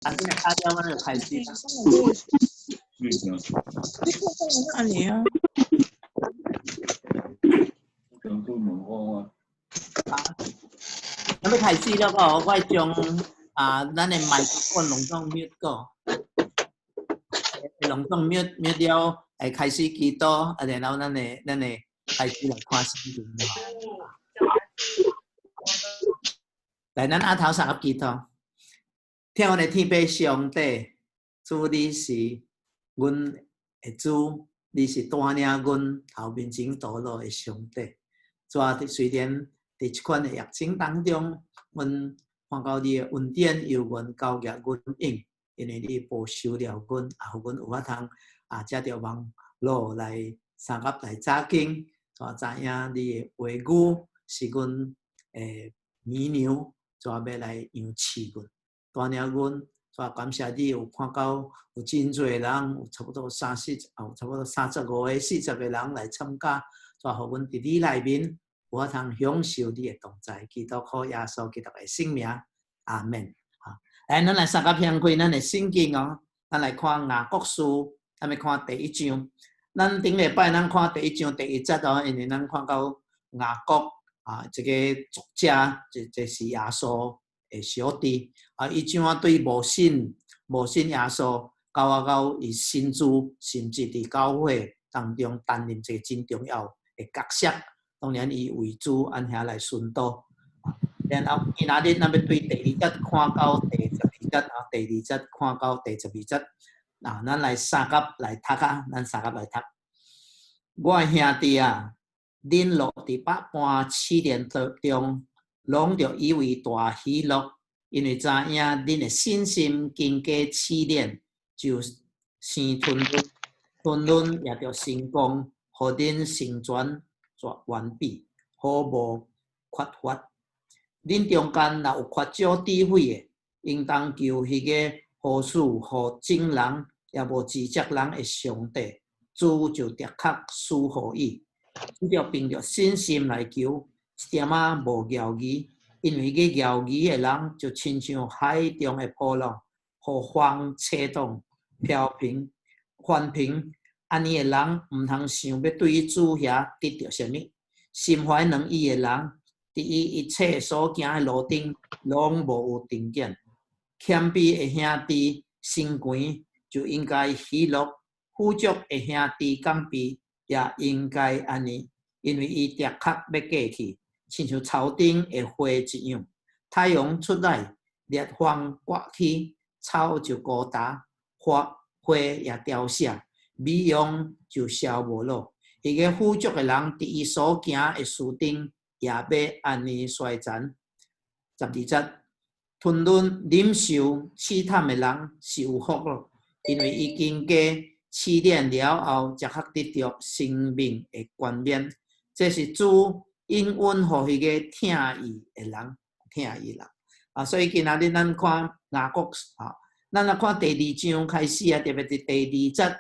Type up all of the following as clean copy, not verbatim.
啊，這個打電話就開始啦。你看到哪裡啊？政府問我啊，咱欲開始了個，我會將啊，咱的麥克風攏總 mute 個，攏總 mute mute 了，會開始祈禱，啊，然後咱的開始來看聖經。來，咱阿頭三個祈禱，聽阮的天父上帝，主你是阮的主，你是帶領阮頭面前道路的上帝。主啊，雖然佇這款的疫情當中，阮看到你的恩典由阮交予阮用，因為你保守了阮，也予阮有法通啊，藉著網路來相佮來查經，主啊，知影你的話語是阮的乳牛，主啊，欲來養飼阮，帶領阮。主啊，感謝你有看到有真濟人，有差不多三四，有差不多35個、40個人來參加，主啊，予阮佇你內面有法通享受你的同在，祈禱靠耶穌基督的聖名，阿門。來，咱來相佮掀開咱的聖經哦，咱來看雅各書，咱欲看第一章。咱頂禮拜咱看第一章第一節哦，因為咱看到雅各啊，這个作者，這是耶穌的小弟啊，伊怎啊對無信耶穌，到啊到伊信主，甚至佇教會當中擔任一个真重要的角色。當然，伊為主按遐來殉道。然後今仔日咱欲對第二節看到第十二節啊，第二節看到第十二節。啊，咱來相佮來讀啊，咱相佮來讀。我的兄弟啊，恁落佇百般試煉中，攏著以為大喜樂，因為知影恁的信心經過試煉，就生吞忍，吞忍也著成功，予恁成全完備，毫無缺乏。恁中間若有缺少智慧的，應當求彼个予賜予眾人，也無指責人的上帝，主就的確賜予伊。只著憑著信心來求，一點仔無猶豫，因為彼個猶豫的人就親像海中的波浪，予風吹動、飄平、翻平。按呢的人毋通想欲對主遐得著啥物。心懷兩意的人，佇伊一切所行的路頂，攏無有定見。謙卑的兄弟心懸，就應該喜樂；富足的兄弟降卑，也應該按呢，因為伊的確欲過去，親像草頂的花一樣。太陽出來，烈風颳去，草就枯焦，花也凋謝，美容就消無咯。彼个富足的人，佇伊所行的事頂，也欲按呢衰殘。12節，吞忍忍受試探的人是有福咯，因為伊經過試煉了後，才較得著生命的冠冕。這是主應允予彼个疼伊的人，疼伊的人。啊，所以今仔日咱看雅各啊，咱來看第二章開始啊，特別佇第二節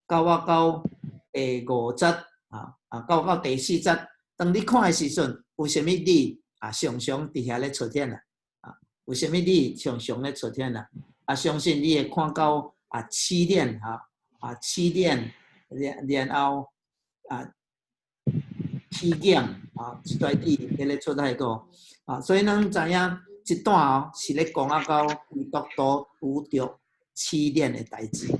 到我到第五節啊，啊，到第四節。當你看的時陣，有啥物字啊？常常佇遐咧出現啦。啊，有啥物字常常咧出現啦？啊，相信你會看到啊，試煉哈，啊，試煉，然後啊，試驗啊，這段字佇咧出來個啊，所以咱知影這段哦是咧講啊到基督徒拄著試煉的代誌。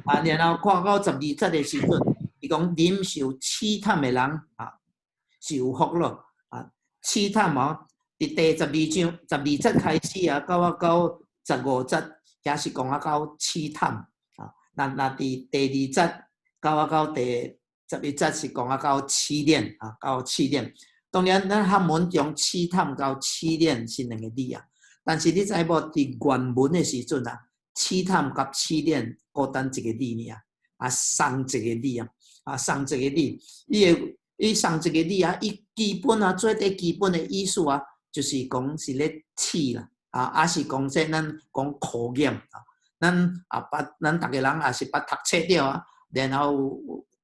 啊，然後看到十二節的時陣，伊講忍受試探的人啊，是有福咯。啊，試探哦，佇第十二章十二節開始啊，到啊到15節，也是講啊到試探啊。若佇第二節到啊到第11節是講啊到試煉啊，到試煉。當然，咱漢文中試探到試煉是兩个字啊。但是你知無？佇原文的時陣啊，試探佮試煉孤單一个字爾，啊，仝一个字啊，啊，仝一个字。伊會伊仝一个字啊，伊基本啊，最底基本的意思啊，就是講是咧試啦，啊，抑是講說咱講考驗啊，咱也捌，咱逐个人也是捌讀冊著啊，然後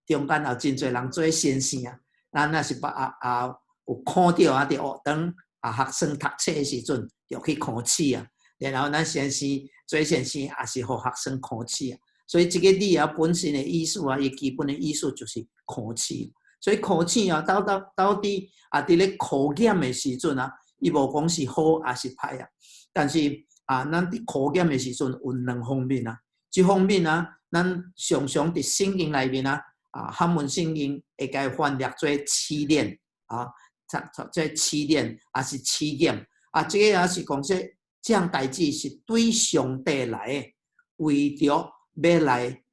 中間有真濟人做先生啊，咱若是捌啊啊有考著啊，佇學堂啊學生讀冊的時陣，就去考試啊，然後咱先生做先生也是予學生考試啊。所以這個字啊，本身的意思啊，伊基本的意思就是考試。所以考試啊，到底啊，佇咧考驗的時陣啊，伊無講是好抑是歹啊。但是啊，咱佇考驗的時陣有兩方面啊。一方面啊，咱常常佇聖經內面啊，啊，漢文聖經會共翻譯做試煉啊，做試煉，抑是試驗啊。這個也是講說，這項代誌是對上帝來的，為著欲來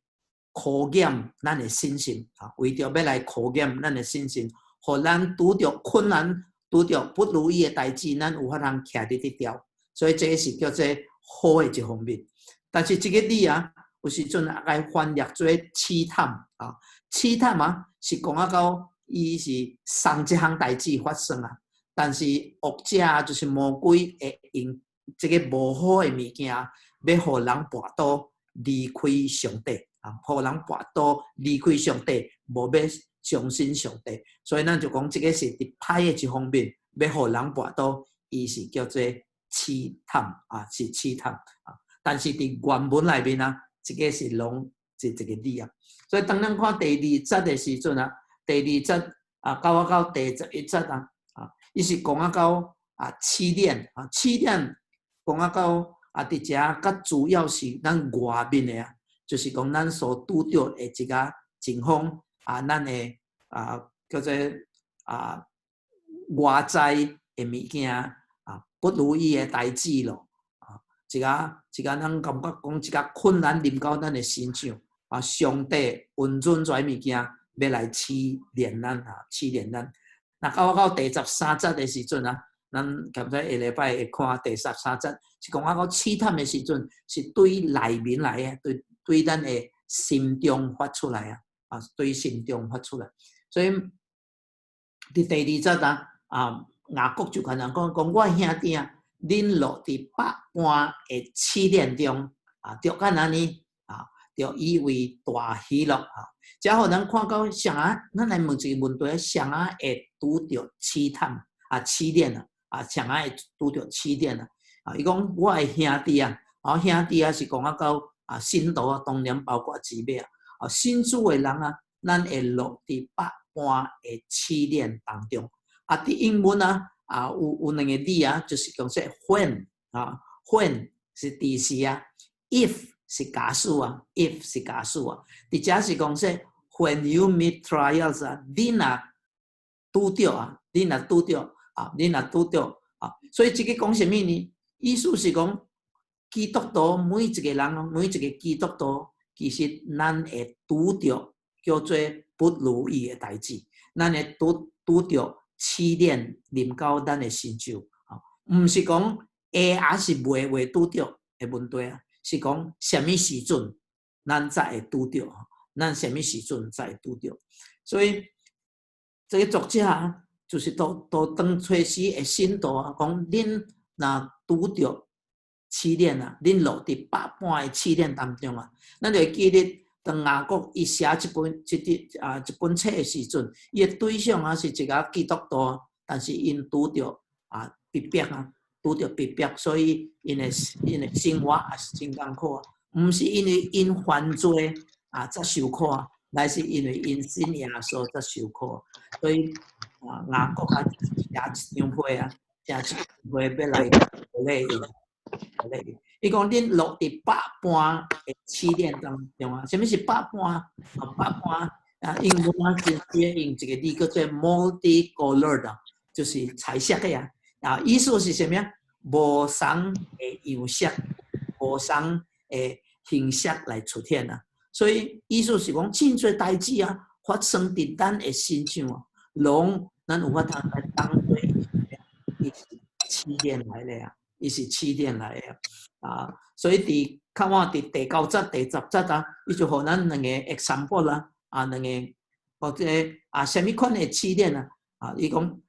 考驗咱的信心啊，為著欲來考驗咱的信心，予咱拄著困難、拄著不如意的代誌，咱有法通徛佇得牢。所以這個是叫做好的一方面。但是這個字啊，有時陣也共翻譯做試探啊，試探啊，是講啊到伊是送這項代誌發生啊，但是惡者就是魔鬼會用這個無好的物件，欲予人跋倒離開上帝啊，予人跋倒離開上帝，無欲相信上帝，所以咱就講這個是佇歹的一方面，欲予人跋倒，伊是叫做試探啊，是試探啊。但是佇原文內面啊，這個是攏是一個字啊。所以當咱看第二節的時陣啊，第二節啊，到第11節啊，啊，伊是講啊到啊試煉啊，試煉講啊到啊，佇遮較主要是咱外面的啊，就是講咱所拄著的一個情況啊，咱的啊叫做啊外在的物件啊，不如意的代誌咯。一個一個，咱感覺講一個困難臨到咱的身上啊，上帝允准這物件欲來試煉咱啊，試煉咱。那到第13節的時陣啊，咱敢知下禮拜會看第十三節，是講啊個試探的時陣，是對內面來的，對咱的心中發出來啊，啊，對心中發出來。所以佇第二節啊，啊，雅各就共人講講，我兄弟啊，恁落佇百般的試煉中啊，著敢按呢啊，著以為大喜樂啊。這予咱看到啥啊？咱來問一個問題：啥啊會拄著試探啊、試煉啊？啊，啥啊會拄著試煉啊？啊，伊講我的兄弟啊，啊兄弟啊是講啊到啊信徒啊，當然包括姊妹啊。啊，信主的人啊，咱會落佇百般的試煉當中。啊，佇英文啊。啊，有兩個字啊，就是講說 when 啊，when 是佇時啊，if 是假使啊，if 是假使啊。佇遮是講說 when you meet trials 啊，恁若拄著啊，恁若拄著啊，恁若拄著啊，所以這個講啥物呢？意思是講基督徒每一個人，每一個基督徒，其實咱會拄著叫做不如意的代誌，咱會拄著試煉臨到咱的身上，啊，毋是講會抑是袂會拄著的問題啊，是講啥物時陣咱才會拄著，咱啥物時陣才會拄著。所以這個作者啊，就是都當初時的信徒啊，講恁若拄著試煉啊，恁落佇百般的試煉當中啊，咱就會記得當雅各伊寫這本這啲啊這本冊的時陣，伊的對象啊是一個基督徒，但是𪜶拄著啊逼迫啊，拄著逼迫，所以𪜶的生活也是真艱苦啊。毋是因為𪜶犯罪啊才受苦啊，乃是因為𪜶信耶穌才受苦。所以啊，雅各啊寫一張批啊，寫一張批欲來鼓勵𪜶。鼓勵𪜶。伊講恁落佇百般的試煉當中啊，啥物是百般？啊，百般啊，英文啊是用一個字叫做 multicolored 啊，就是彩色的啊。啊，意思是啥物啊？無仝的樣式，無仝的形式來出現啊。所以意思是講，真濟代誌啊，發生佇咱的身上啊，攏咱有法通來當做伊是試煉來的啊，伊是試煉來的啊。所以佇較晚佇第九節、第十節啊，伊就予咱兩個 example 啦，啊，兩個或者啊，啥物款的試煉啊？啊，伊講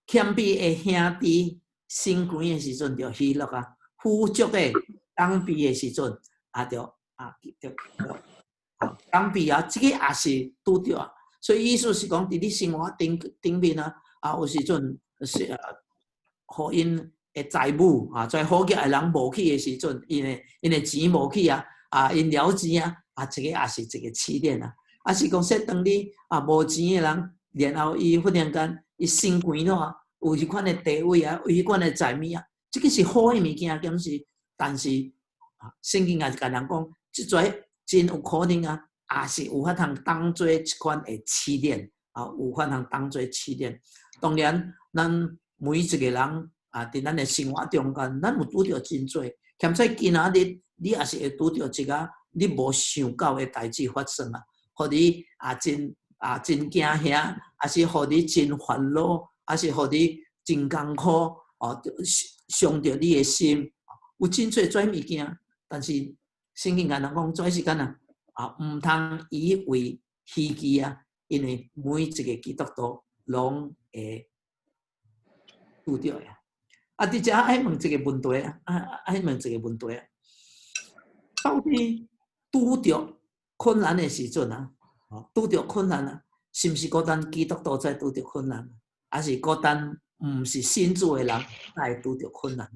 謙卑的兄弟升官的時陣就喜樂啊，富足的降卑的時陣啊，就啊就降卑啊，這個也是拄著啊。所以意思是講，佇你生活頂面啊，啊有時陣是啊，予𪜶 的財母啊，遮好額的人無去的時陣，𪜶的錢無去啊，啊，𪜶了錢啊，啊，這個也是一個試煉啊。啊，是講說當你啊無錢的人，然後伊忽然間伊升官了啊，有彼款的地位啊，有彼款的財物啊，這個是好的物件，敢是？但是啊，聖經也是共人講，這濟真有可能啊，也是有法通當做一款的試煉啊，有法通當做試煉。當然，咱每一個人啊，佇咱的生活中間，咱有拄著真濟。欠使今仔日你也是會拄著一個你無想到的代誌發生啊，予你啊真啊真驚嚇，抑是予你真煩惱，抑是予你真艱苦哦，傷著你的心。有真濟這物件，但是聖經共人講，這是敢若啊，毋通以為稀奇啊，因為每一個基督徒攏會拄著啊。啊，佇遮愛問一個問題啊，啊愛問一個問題啊，到底拄著困難的時陣啊，拄著困難啊，是毋是孤單基督徒才拄著困難，還是孤單毋是信主的人才會拄著困難？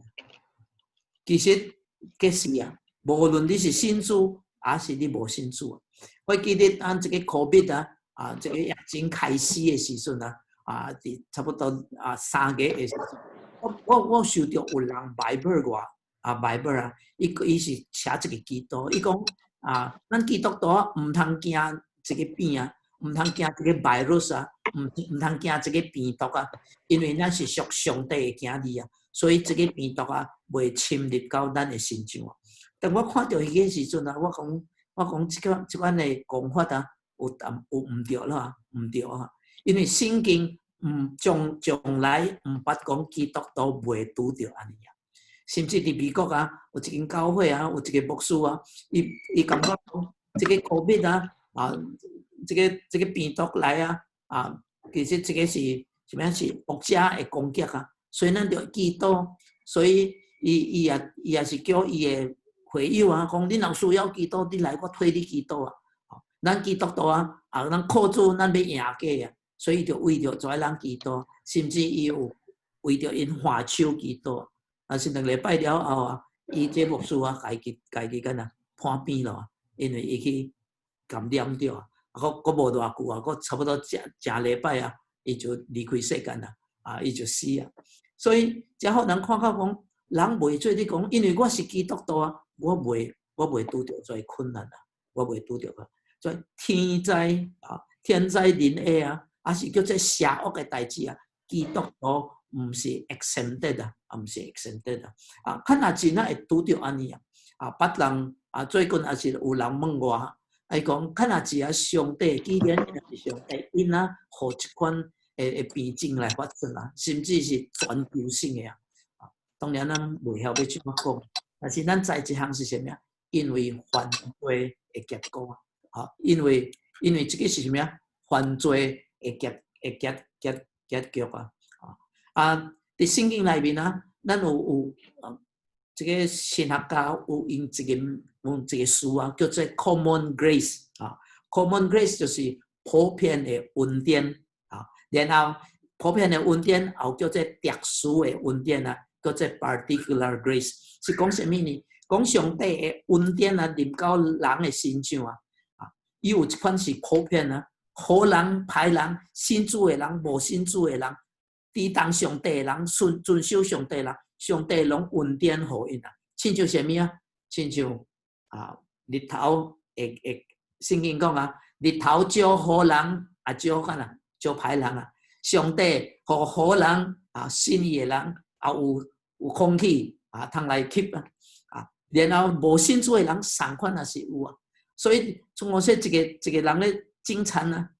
其實，其實啊，無論你是信主，還是你無信主，我記得咱這個 COVID 啊，啊，這個疫情開始的時陣啊，啊，佇差不多啊3月的時陣，我收著有人 Viber 我，啊 Viber 啊，伊是寫一個祈禱，伊講啊，咱基督徒毋通驚這個病啊，毋通驚這個 virus 啊，毋通驚這個病毒啊，因為咱是屬上帝的囝兒啊，所以這個病毒啊，袂侵入到咱的身上。當我看著彼個時陣啊，我講這款的講法啊，有淡有毋對啦，毋對啊，因為聖經毋從來毋捌講基督徒袂拄著按呢啊，甚至佇美國啊，有一間教會啊，有一個牧師啊，伊感覺講這個 COVID 啊，啊，這個病毒來啊，啊，其實這個是啥物是惡者的攻擊啊，所以咱著祈禱，所以伊也是叫伊的會友啊，講你若需要祈禱，你來我替你祈禱啊。咱基督徒啊，啊，咱靠主，咱欲贏過啊，所以就為著遮人祈禱，甚至伊有為著𪜶換手祈禱。但是2禮拜了後啊，伊這牧師啊，家己敢若破病咯，因為伊去感染著啊，閣無偌久啊，閣差不多誠禮拜啊，伊就離開世間啦，啊，伊就死啊。所以才予人看到講，人袂做你講，因為我是基督徒啊，我袂拄著這困難啊，我袂拄著啊。所以天災啊，天災人禍啊，抑是叫做邪惡的代誌啊，基督徒毋是 exempted 啊，毋是 exempted 啊。啊，較若真啊會拄著按呢啊，啊，別人啊，最近也是有人問我，伊講較若是啊，上帝既然是上帝，𪜶啊，予這款的病症來發生啊，甚至是全球性的啊。當然咱袂曉欲怎麼講，但是咱知一項是啥物啊？因為犯罪的結果啊，因為這個是啥物啊？犯罪的結局啊！啊，佇聖經內面啊，咱有啊，這個神學家有用一個詞啊，叫做 common grace 啊，common grace 就是普遍的恩典啊，然後普遍的恩典又叫做特殊的恩典啊，叫做 particular grace，是講啥物呢？講上帝的恩典啊，臨到人的身上啊，啊，伊有一款是普遍啊，好人、歹人、信主的人、無信主的人，抵擋上帝的人、遵守上帝的人，上帝攏恩典予𪜶啊。親像啥物啊？親像啊，日頭會聖經講啊，日頭照好人，也照看啊，照歹人啊。上帝予好人啊，信伊的人啊，有空氣啊，通來吸啊，啊，然後無信主的人，仝款也是有啊。所以像我說，一個一個人咧種田啊，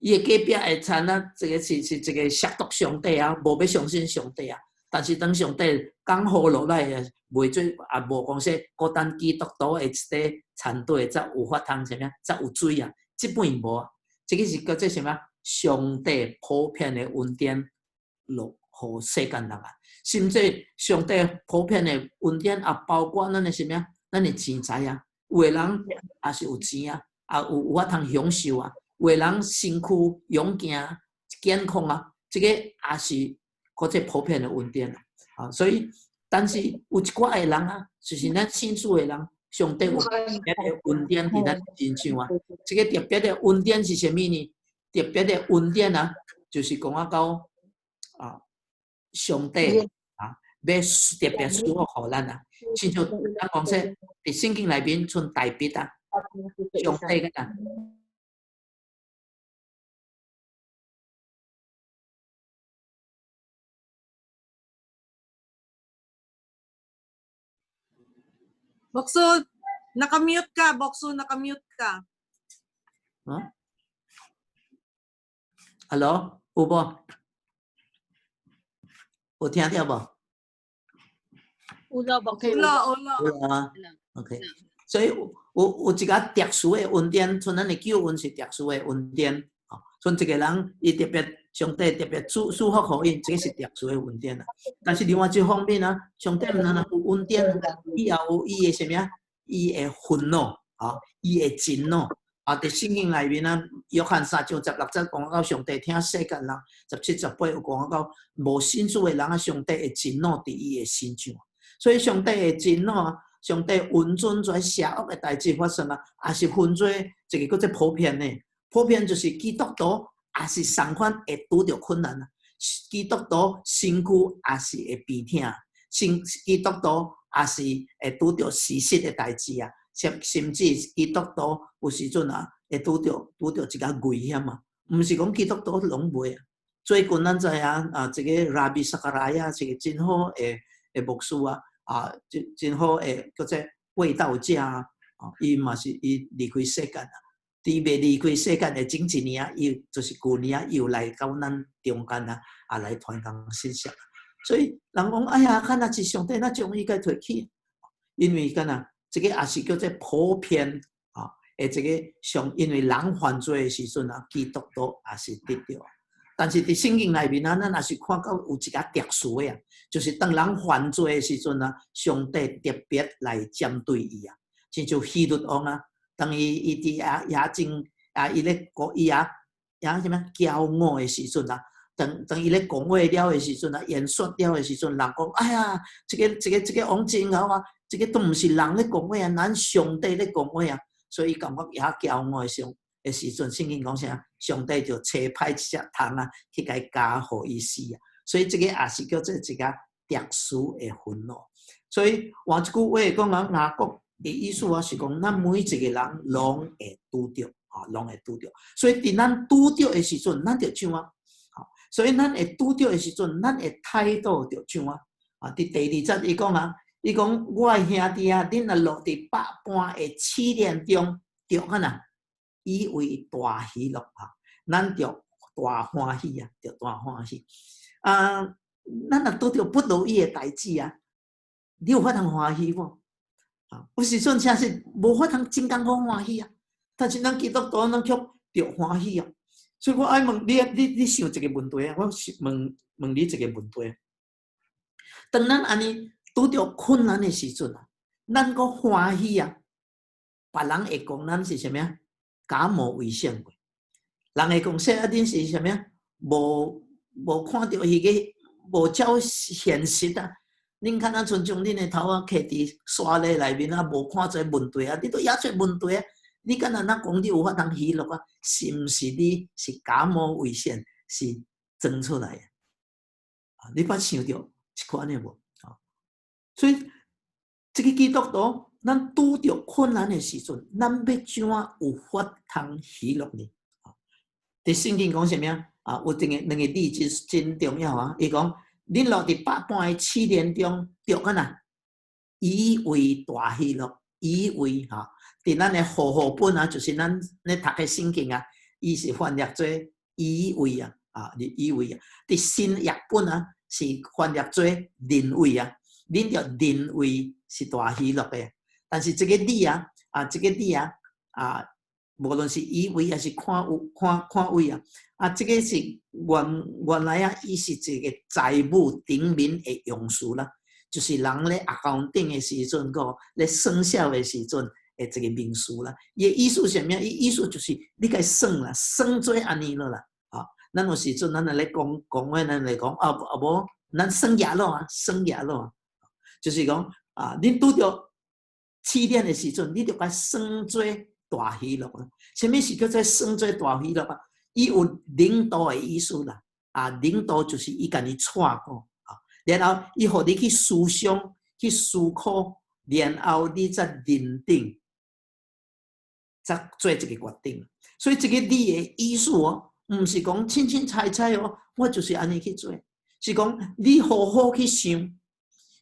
伊的隔壁的田啊，這個是一個褻瀆上帝啊，無欲相信上帝啊。但是當上帝降雨落來啊，袂做也無講說，孤單基督徒的一個田地才有法通啥物，才有水啊。這本無啊，這個是叫做啥物？上帝普遍的恩典落予世間人啊，甚至上帝普遍的恩典也包括咱的啥物？咱的錢財啊，有的人也是有錢啊，也有法通享受啊。有的人身軀勇健健康啊，這個也是閣這普遍的恩典啊。啊，所以但是有一寡的人啊，就是咱信主的人，上帝有特別的恩典佇咱身上啊。這個特別的恩典是啥物呢？特別的恩典啊，就是講啊到啊，上帝啊，欲特別賜福予咱啊。親像咱講說，佇聖經內面像大衛啊，上帝個啊。 牧師, naka-mute ka. 牧師, naka-mute ka. 啊？Hello，有無？有聽著無？有了，無？有了，有了。有啊。OK，所以有一個特殊的恩典，像咱的救恩是特殊的恩典。哦，像一個人，伊特別上帝特別賜福予𪜶，這個是特殊的恩典啊。但是另外一方面啊，上帝毋但有恩典，伊也有伊的啥物啊？伊的憤怒，啊，伊的震怒。啊，佇聖經內面啊，約翰3章16節講到上帝疼世間人，17、18有講到無信主的人啊，上帝會震怒佇伊的身上。所以上帝會震怒啊，上帝允准這邪惡的代誌發生啊，也是分做一個叫做普遍的，普遍就是基督徒也是仝款會拄著困難啊，基督徒身軀也是會病疼，身基督徒也是會拄著事實的代誌啊。甚至基督徒有時陣啊，會拄著一個危險啊，毋是講基督徒攏袂啊。最近咱知影啊，這個 Ravi Zacharias 是個真好的牧師啊，啊，真好的叫做衛道者啊，伊嘛是伊離開世間啊。佇未離開世間的前一年啊，伊就是舊年啊，又來到咱中間啊，啊來傳講信息。所以人講，哎呀，敢若是上帝，若將伊共提去，因為敢若。這個也是叫做普遍啊，的這個上，因為人犯罪的時陣啊，基督徒也是得著。但是佇聖經內面啊，咱也是看到有一個特殊的啊，就是當人犯罪的時陣啊，上帝特別來針對伊啊，親像希律王啊，當伊佇亞亞真啊，伊咧講伊啊，也啥物驕傲的時陣啊，當伊咧講話了的時陣啊，演說了的時陣，人講哎呀，這個王真好啊！這個都毋是人咧講話啊，咱上帝咧講話啊，所以伊感覺也驕傲的時的時陣，聖經講啥？上帝就差派一隻蟲啊，去共伊咬予伊死啊。所以這個也是叫做一個特殊的憤怒。所以換一句話講啊，雅各的意思啊是講，咱每一個人攏會拄著，啊，攏會拄著。所以佇咱拄著的時陣，咱就怎啊？所以咱會拄著的時陣，咱的態度就怎啊？啊，佇第二節伊講啊。伊講我的兄弟啊，恁若落佇百般的試煉中，著按怎？以為大喜樂啊！咱著大歡喜啊，著大歡喜。啊，咱若拄著不如意的代誌啊，你有法通歡喜無？啊，有時陣真是無法通真艱苦歡喜啊。但是咱基督徒咱卻著歡喜啊。所以我愛問你，你想一個問題啊？我問問你一個問題。當咱按呢拄著困難的時陣啊，咱閣歡喜啊，別人會講咱是啥物啊？假冒偽善過。人會講說啊，恁是啥物啊？無看著彼個，無照現實啊！恁看啊，親像恁的頭仔徛佇沙泥內面啊，無看這問題啊，你都猶做問題啊！你敢若若講你有法通喜樂啊？是毋是你是假冒偽善，是裝出來的？啊，你捌想著這款的無？所以，這個基督徒，咱拄著困難的時陣，咱欲怎有法通喜樂呢？佇聖經講啥物啊？啊，有一個兩個例子真重要啊！伊講，恁落佇百般的試煉中，著按怎？以為大喜樂，以為吼，佇咱的和合本啊，就是咱咧讀的聖經啊，伊是翻譯做以為啊，啊，你以為啊，佇新譯本啊，是翻譯做認為啊。恁著認為是大喜樂的，但是這個字啊，啊，這個字啊，啊，無論是以為抑是看有看看為啊，啊，這個是原來啊，伊是一個財務頂面的用詞啦，就是人咧 accounting 的時陣，閣咧算數的時陣的一個名詞啦。伊的意思是啥物？伊意思就是你共算啦，算做按呢囉啦。啊，咱有時陣咱若咧講講話，咱來講啊啊無。咱算額咯啊，算額咯啊，就是講啊，恁拄著試煉的時陣，你著共算做大喜樂啊。啥物是叫做算做大喜樂啊？伊有領導的意思啦，啊，領導就是伊共你帶過啊，然後伊予你去思想、去思考，然後你才認定，才做一個決定。所以這個你的意思哦，毋是講凊凊彩彩哦，我就是按呢去做，是講你好好去想，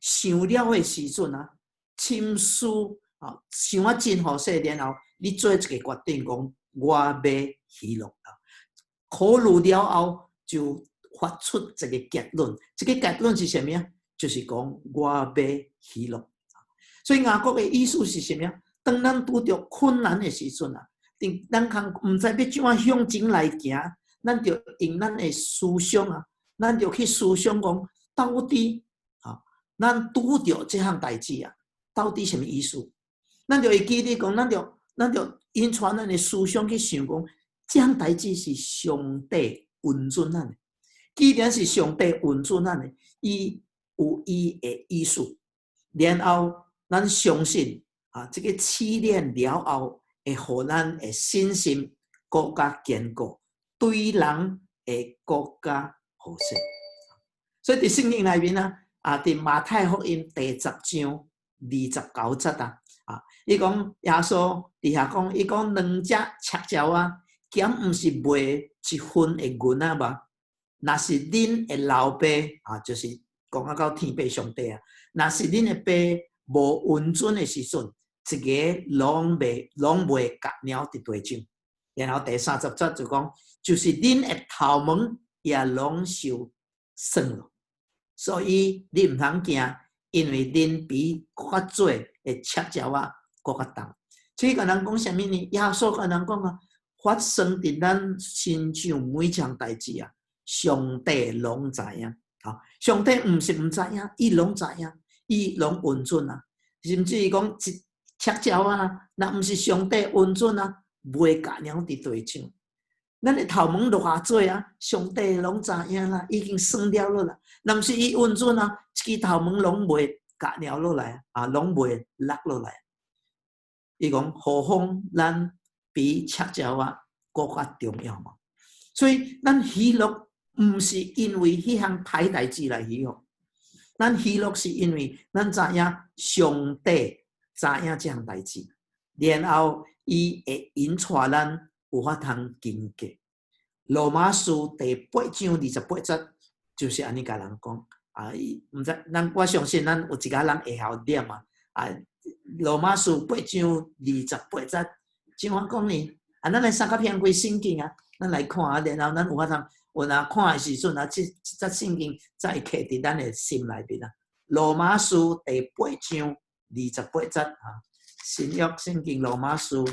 想了的時陣啊，深思啊，想啊真好勢，然後你做一個決定，講我欲喜樂啊。考慮了後，就發出一個結論。這個結論是啥物啊？就是講我欲喜樂。所以雅各的意思是啥物啊？當咱拄著困難的時陣啊，咱較毋知欲怎樣向前來行，咱就用咱的思想啊，咱就去思想講，到底啊，咱拄著這項代誌啊，到底啥物意思？咱就會記得講，咱就引帶咱的思想去想講，這項代誌是上帝允准咱的。既然是上帝允准咱的，伊有伊的意思，然後咱相信啊，這個試煉了後，會予咱的信心閣較堅固，對人會閣較好勢。所以佇聖經內面啊，啊，佇馬太福音第10章29節啊，啊，伊講耶穌佇遐講，伊講兩隻赤鳥仔，敢毋是賣一分的銀仔無？若是恁的老爸啊，就是講啊到天父上帝啊，若是恁的爸無允准的時陣，一个攏袂角貓佇地上。然後第30節就講，就是恁的頭毛也攏受算了。所以你毋通驚，因為恁比較濟的赤鳥仔閣較重。這共人講啥物呢？耶穌共人講啊，發生佇咱身上每一項代誌啊，上帝攏知影。啊，上帝毋是毋知影，伊攏知影，伊攏允准啊。甚至於講一赤鳥仔，若毋是上帝允准啊，袂共貓佇地上。咱的頭毛偌濟啊，上帝攏知影啦，已經算了落啦。若毋是伊允准啊，一支頭毛攏袂共貓落來啊，攏袂落落來。伊講何況咱比赤鳥仔閣較重要嘛？所以咱喜樂毋是因為彼項歹代誌來喜樂，咱喜樂是因為咱知影上帝知影這項代誌，然後伊會引帶咱有法通經過。羅馬書第8章28節就是按呢共人講啊，伊毋知咱我相信咱有一寡人會曉念啊。啊，羅馬書八章二十八節怎樣講呢？啊，咱來相佮掀開聖經啊，咱來看啊，然後咱有法通有若看的時陣啊，這節聖經才會刻佇咱的心內面啊。羅馬書第八章二十八節啊，新約聖經羅馬書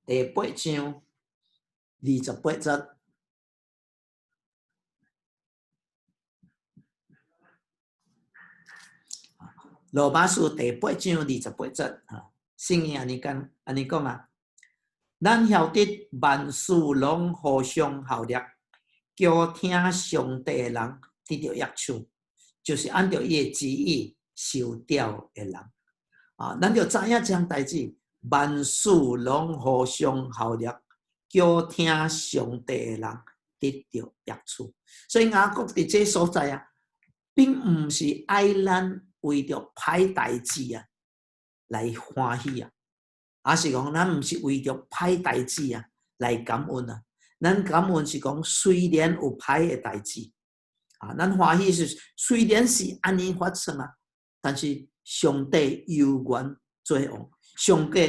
第八章二十八節。羅馬書第八章二十八節啊，聖經按呢講，按呢講啊，咱曉得萬事攏互相效力，叫聽上帝的人得著益處，就是按照伊的旨意受召的人。啊，咱就知影這項代誌，萬事攏互相效力，叫聽上帝的人得著益處。所以雅各佇這所在啊，並毋是愛咱為著歹代誌啊來歡喜啊，抑是講咱毋是為著歹代誌啊來感恩啊。咱感恩是講雖然有歹的代誌啊，咱歡喜是雖然是按呢發生啊，但是上帝猶原做王，上帝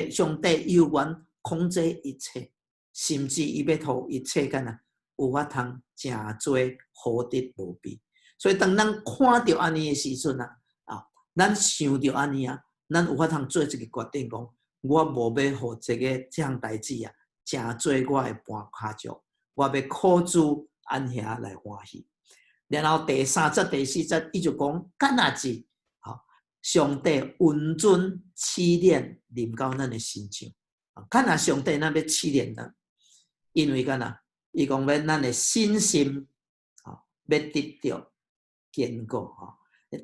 猶原控制一切，甚至伊欲予一切敢若有法通誠濟好得無比。所以當咱看著按呢的時陣啊，啊，咱想著按呢啊，咱有法通做一个決定，講我無欲予這个這項代誌啊，成做我的絆跤石，我欲靠主按遐來歡喜。然後第三節、第四節，伊就講敢若是，吼，上帝允准試煉臨到咱的身上，敢若上帝若欲試煉咱，因為敢若，伊講欲咱的信心，吼，欲得著堅固吼。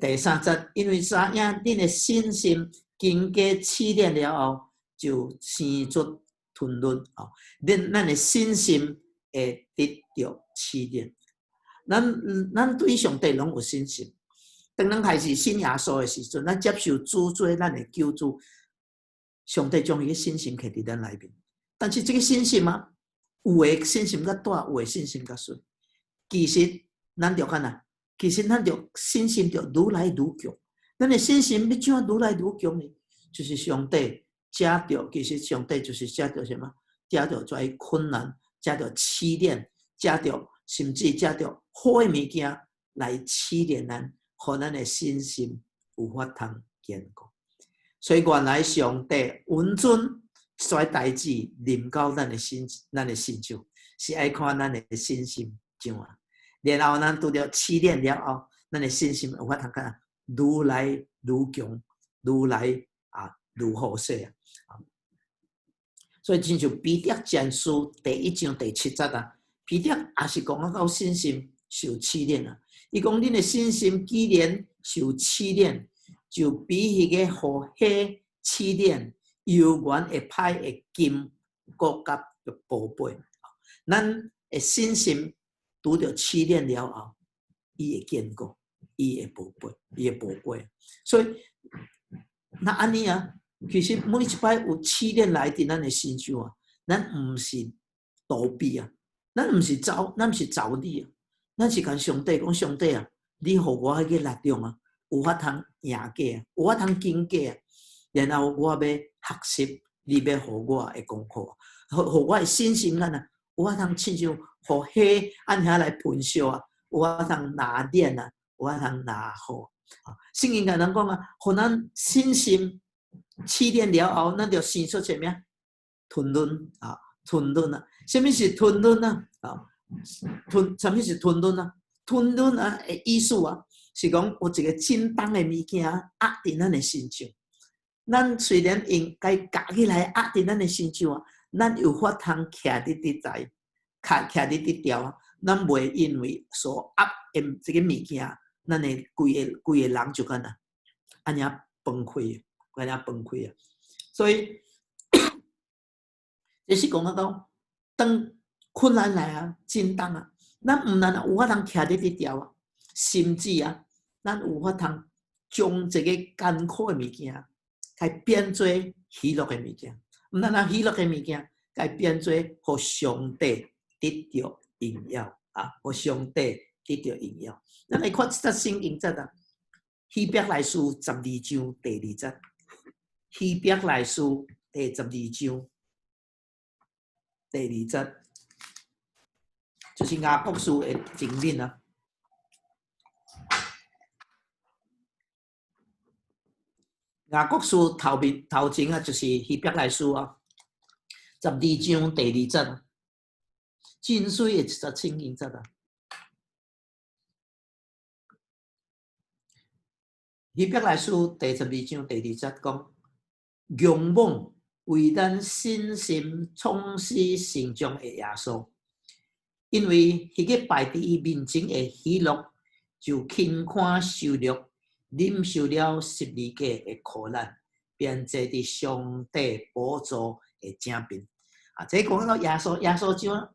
第三節，因為知影恁的信心經過試煉了後，就生出吞忍吼。恁咱的信心會得著試煉。咱對上帝攏有信心。當咱開始信耶穌的時陣，咱接受主做咱的救主，上帝將伊的信心放佇咱內面。但是這个信心啊，有的信心較大，有的信心較細。其實咱著看啊，其實咱著信心著愈來愈強。咱的信心欲怎愈來愈強呢？就是上帝藉著，其實上帝就是藉著啥物？藉著這困難，藉著試煉，藉著甚至藉著好的物件來試煉咱，予咱的信心有法通堅固。所以原來上帝允准這代誌臨到咱的心，咱的身上，是愛看咱的信心怎啊。然後咱拄著試煉了後，咱的信心有法通看愈來愈強，愈來愈好勢啊！所以親像彼得前書第一章第七節啊，彼得也是講到信心受試煉啊。伊講恁的信心既然受試煉，就比彼個予火試煉，猶原會歹的金閣較寶貝。咱的信心拄著試煉了後，伊會堅固，伊會寶貝，伊會寶貴。所以若按呢啊，其實每一擺有試煉來佇咱的身上啊，咱毋是逃避啊，咱毋是走，咱毋是走你啊，咱是共上帝講：上帝啊，你予我彼個力量啊，有法通贏過啊，有法通經過啊，然後我欲學習你欲予我的功課，予我的信心咱啊，有法通親像予火按遐來焚燒啊，有法通拿電啊，有法通拿火。聖經共咱講啊，予咱信心試煉了後，咱就生出啥物啊？吞忍啊，吞忍啊！啥物是吞忍啊？啊，吞啥物是吞忍啊？吞忍啊的意思啊，是講有一个真重的物件壓佇咱的身上。咱雖然用共伊夾起來壓佇咱的身上啊，咱有法通徛佇佇在，徛徛佇佇牢啊，咱袂因為所壓的這个物件，咱的規个規个人就敢若按呢崩潰，按呢崩潰啊！所以，這是講到當困難來啊，真重啊，咱毋但有法通徛佇佇牢啊，甚至啊，咱有法通將這个艱苦的物件，共變做喜樂的物件，毋但若喜樂的物件，共變做予上帝得著榮耀啊，予上帝得著榮耀。咱來看這節聖經節啊，希伯來書十二章第二節，希伯來書第十二章第二節，就是雅各書的前面啊。雅各書頭面頭前啊，就是希伯來書啊，十二章第二節，真媠的一節聖經節啊。希伯來書第十二章第二節講：仰望為咱信心創始成終的耶穌，因為彼个擺佇伊面前的喜樂，就輕看羞辱，忍受了十字架的苦難，便坐佇上帝寶座的正邊。啊，這講到耶穌，耶穌怎啊？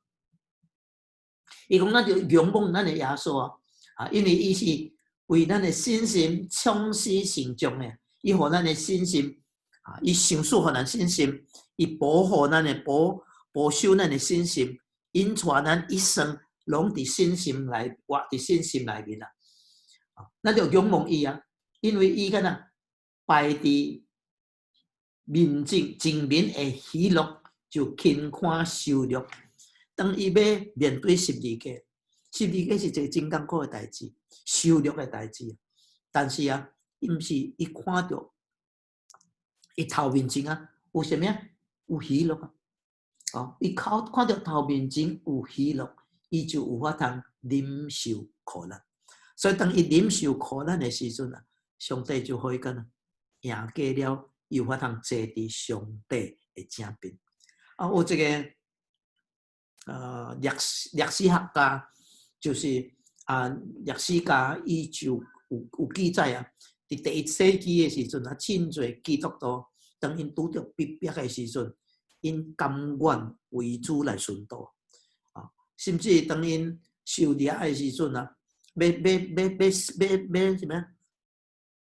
伊講咱就仰望咱的耶穌啊！啊，因為伊是為咱的信心創始成終的，伊予咱的信心啊，伊賞賜予咱信心，伊保護咱的保保守咱的信心，引帶咱一生攏佇信心內活佇信心內面啊！咱就仰望伊啊，因為伊敢若擺佇面前前面的喜樂，就輕看羞辱。當伊欲面對十字架，十字架是一个真艱苦的代誌，羞辱的代誌。但是啊，伊毋是伊看著伊頭面前啊，有啥物啊？有喜樂啊！哦，伊看看著頭面前有喜樂，伊就有法通忍受苦難。所以當伊忍受苦難的時陣啊，上帝就予伊敢若贏過了，伊有法通坐佇上帝的正邊。啊，有一个歷史學家，就是啊，歷史家伊就有記載啊，佇第一世紀的時陣啊，真濟基督徒當𪜶拄著逼迫的時陣，𪜶甘願為主來殉道啊，甚至當𪜶受掠的時陣啊，欲欲欲欲欲欲啥物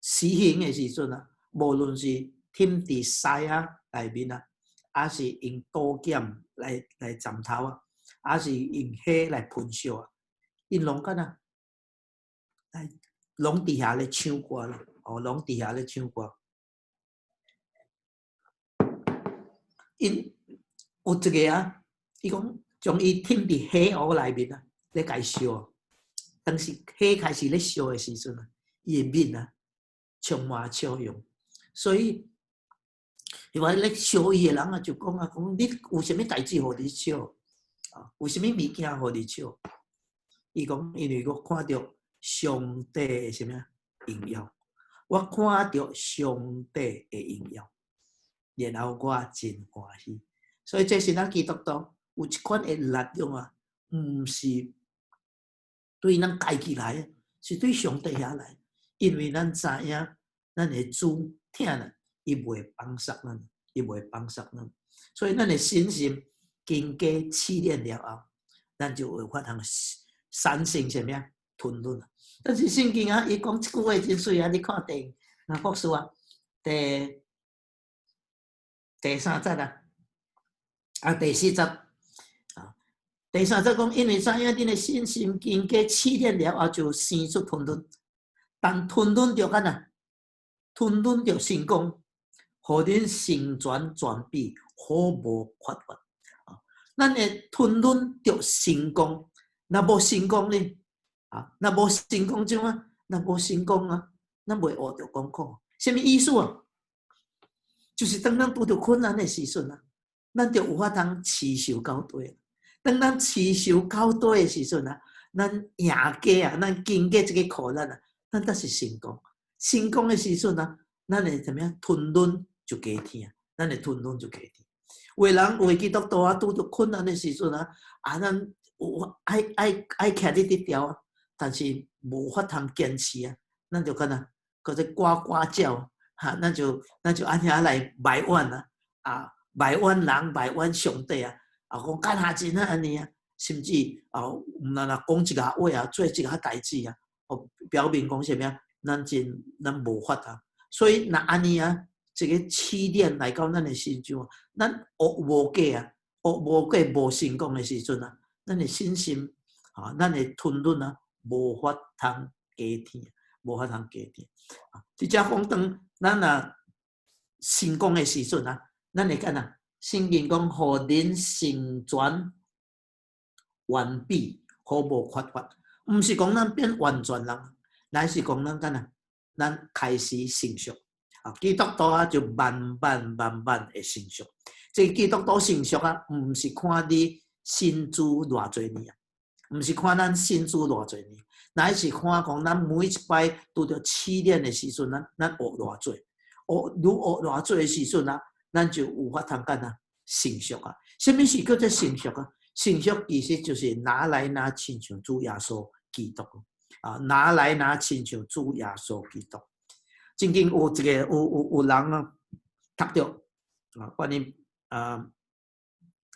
死刑的時陣啊，無論是忝佇獅仔內面啊，抑是用刀劍來斬頭啊，抑是用火來焚燒啊，𪜶攏敢若來攏佇遐咧唱歌啦，哦，攏佇遐咧唱歌。𪜶有一個啊，伊講將伊忝佇火爐內面啊，咧共伊燒。當時火開始咧燒的時陣啊，伊的面啊充滿笑容。所以，伊話咧燒伊的人啊，就講啊，講你有啥物代誌予你笑？啊，有啥物物件予你笑？伊講，因為我看著上帝的啥物榮耀，我看著上帝的榮耀，然後我真歡喜。所以這是咱基督徒有一款的力量啊，毋是對咱家己來的，是對上帝遐來。因為咱知影，咱的主疼咱，伊袂放殺咱，伊袂放殺咱。所以咱的信心經過試煉了後，咱就有法通產生啥物啊？吞忍。但是聖經啊，伊講這句話真媠啊！你看第雅各書啊，第三節啊，啊第四節啊，第三節講，因為知影恁的信心經過試煉了後，就生出吞忍，但吞忍著敢若吞忍著成功，予恁成全全備，毫無缺乏。啊，咱的吞忍著成功，若無成功呢？啊，若無成功怎啊？若無成功啊，咱袂學著功課。啥物意思啊？就是當咱拄著困難的時陣啊，咱就有法通持守到底。當咱持守到底的時陣啊，咱贏過啊，咱經過這個苦難啊，咱才是成功。成功的時陣啊，咱會怎麼樣？吞忍就加疼，咱的吞忍就加疼。有的人有的基督徒啊，拄著困難的時陣啊，啊，咱有愛愛愛徛佇佇牢啊，但是無法通堅持啊，咱就敢若閣咧呱呱叫，哈，咱就按遐來埋怨啊，啊，埋怨人，埋怨上帝啊，啊，講幹哈真啊按呢啊，甚至啊，毋但若講一個話啊，做一個代誌啊，哦，表明講啥物啊？咱真咱無法通，所以若按呢啊，這個試煉來到咱的身上，咱學無過啊，學無過無成功的時陣啊，咱的信心啊，咱的吞忍啊，無法通加添，無法通加添。啊，佇遮講當咱若成功的時陣啊，咱會敢若聖經講，予恁成全完備，毫無缺乏，毋是講咱變完全人，乃是講咱敢若咱開始成熟。啊，基督徒啊，就慢慢慢慢會成熟。這個基督徒成熟啊，毋是看你信主偌濟年啊，毋是看咱信主偌濟年，乃是看講咱每一擺拄著試煉的時陣，咱學偌濟，學愈學偌濟的時陣啊，咱就有法通干啊成熟啊。啥物是叫做成熟啊？成熟其實就是拿來若親像主耶穌基督啊，拿來若親像主耶穌基督。曾經有一個有人啊，讀著啊，關於啊